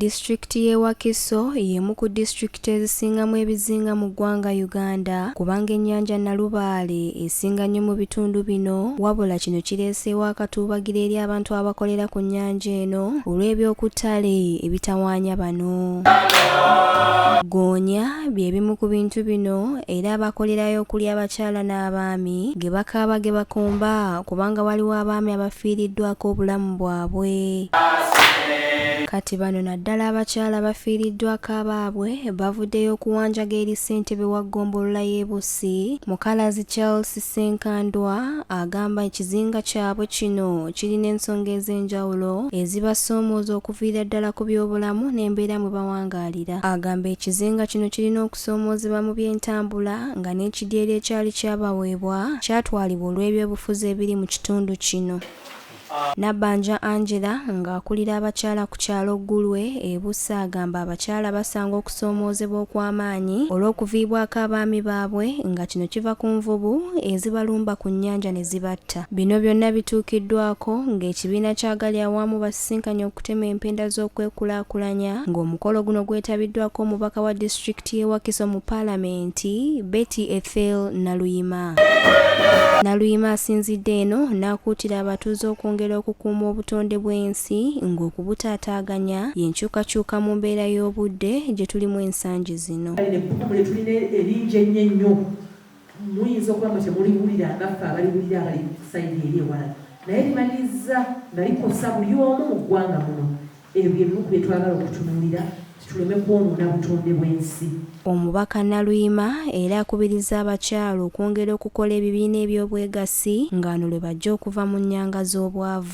Disitulikiti y'e Wakiso y'emu ku disitulikiti ezisingamu ebizinga mu ggwanga Uganda kubanga ennyanja Nalubaale esinga nnyo mu bitundu bino wabula kino kireeseewo akatuubagiro eri abantu abakolera ku nnyanja eno olw'ebyokuttale ebitawaanya bano. Ggoonya bye bimu ku bintu bino era abakolerayo okuli abakyala n'abaami ge bakaaba ge bakomba kubanga waliwo abaami abafiiriddwako obulamu bwabwe. Kati bano naddala abakyala abafiiriddwako abaabwe bavuddeyo okuwanjaga eri ssentebe wa ggombolola y'e Bussi, Mukalazi Charles Ssenkandwa agamba ekizinga kyabwe kino kirina ensonga ez'enjawulo ezibasoomooza okuviira ddala ku byobulamu n'embeera mwe bawangaalira. Agamba ekizinga kino kirina okusoomoozebwa mu by'entambula nga n'ekidyeri ekyali kyabaweebwa kyatwalibwa olw'ebyobufuzi ebiri mu kitundu kino. Nabbanja Angela ng'akulira abakyala ku kyalo Ggulwe e Busa agamba abakyala basanga okusoomoozebwa okw'amaanyi olw'okuviibwako abaami baabwe nga kino kiva ku nvubu ezibalumba ku nnyanja ne zibatta. Bino byonna bituukiddwako ng'ekibiina kya Gali Awamu basisinkanye okutema empenda z'okwekulaakulanya ng'omukolo guno gwetabiddwako omubaka wa disitulikiti y'e Wakiso mu palamenti Betty Ethel Naluyima. Naluyima asinzidde eno n'akuutira abatuuze okwongera okukuuma obutonde bw'ensi ng'okubutaataaganya y'enkyukakyuka mu mbeera y'obudde gye tulimu ensangi zino. Ebbugumu lye tulina eringi ennyo ennyo muyinza okuba mwe temuliwulira nga ffe abaliwulira abali ku sayidi eri ewala naye limaliriza nga likosa buli omu mu ggwanga muno. Ebyo bye bimu ku bye twagala okutunuulira tuleme kwonoona butonde bw'ensi. Omubaka Naluyima era akubirizza abakyala okwongera okukola ebibiina eby'obwegassi ng'ano lwe bajja okuva mu nnyanga z'obwavu.